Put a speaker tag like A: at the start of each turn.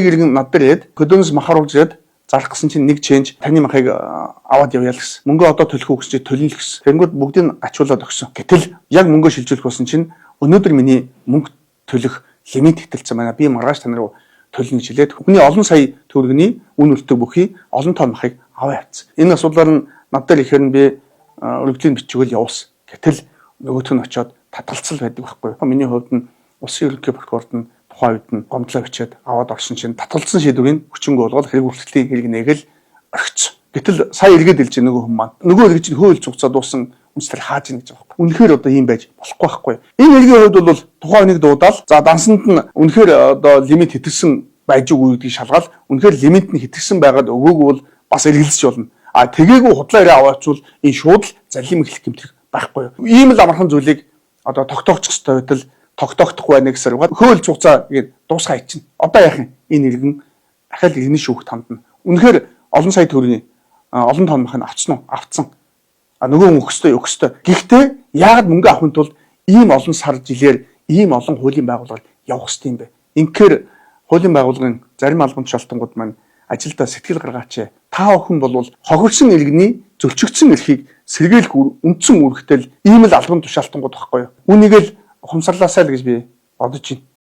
A: Иргэн над дээр ирээд хөдөөнөөс махаруулж ирээд зарах гэсэн чинь нэг change таны махыг аваад явъя л гэсэн. Мөнгө одоо төлөх үү гэсэн чинь төлнө л гэсэн. Тэнгүүд бүгдийг ачуулаад өгсөн. Гэтэл яг мөнгө шилжүүлэх болсон чинь өнөөдөр миний мөнгө төлөх лимит хэтэлсэн байна. Би маргааш тань руу төлнө гэж хэлээд хүний олон сая төгрөгийн үн үлддэг бүхий олон тонн махыг аваа явцсан. Энэ асуудлаар нь над дээр ихээр нь би өргөдлийн бичвэл явуулсан. Гэтэл нөгөөх нь очиод татгалцал байдаг байхгүй юу? Миний хувьд нь улсын ерөнхий прокурорт нь тухайн үед нь гомдлоо бичээд аваад орсон чинь татгалцсан шийдвэрийг хүчингү болгоод хэрэг үйлчлэлийн хэрэг нээгэл орхисон. Гэтэл сая эргээд илж нөгөө хүн маань нөгөө эргэж нь хөөл цугцаа дуусан үндэслэл хааж ийн гэж байгаа байхгүй. Үнэхээр одоо ийм байж болохгүй байхгүй. Энэ эргийн хувьд бол тухайн хүнийг дуудаал за дансанд нь үнэхээр одоо лимит хэтэрсэн байж үгүй гэдгийг шалгаал үнэхээр лимит нь хэтэрсэн байгаад өгөөгүй бол бас эргэлзэж болно. А тэгээгүй худлаа яриа аваачвал энэ шууд л залим эхлэх гэмтэх байхгүй. Ийм л амархан зүйлийг одоо тогтоогчих хэрэгтэй байтал тогтоогдохгүй байна гэсээр хөөл цугцаа гээд дуусгаа ичнэ. Одоо яах юм? Энэ иргэн ахаал иргэн шүүхт хандна. Үнэхээр олон сая төгрөгийн олон тонн мах нь авцсан уу? Авцсан. А нөгөө хүн өгөхстэй өгөхстэй. Гэхдээ яагаад мөнгө авахын тулд ийм олон сар жилээр ийм олон хуулийн байгууллагаар явах хэрэгтэй юм бэ? Инхээр хуулийн байгууллагын зарим албан тушаалтангууд маань ажилдаа сэтгэл гаргаач. Та бүхэн бол хохирсон иргэний зөрчигдсөн эрхийг сэргийлэх үндсэн үүрэгтэй л ийм л албан тушаалтангууд байхгүй юу? Үүнийг л ухамсарлаасай л гэж би бодож байна.